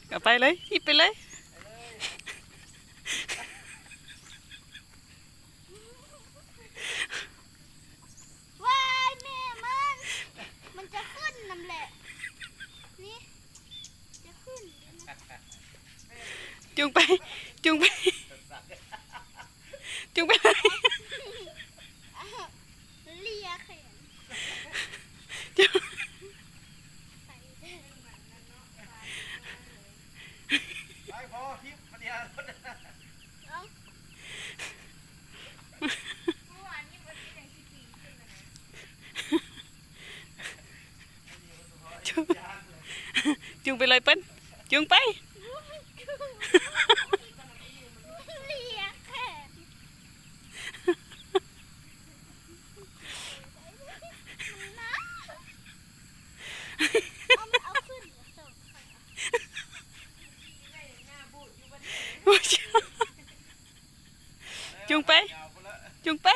ເອົາໄປເລີຍ ຮີບໄປເລີຍ. ວ້າຍ ແມ່ມັນ ມັນຈະຂຶ້ນນຳແຫຼະ ນີ້ ຈະຂຶ້ນຢູ່ນະ. ຈູງໄປ ຈູງໄປ ຈູງໄປ ເລີຍແຂນ ຈູງ ໄປເດີ. ໄປພໍ ທິບ ມັນເດຍ ເອົ້າ ຈູງ ຈູງໄປເລີຍເປັນ ຈູງໄປ. ຈູງໄປ ຈູງໄປ.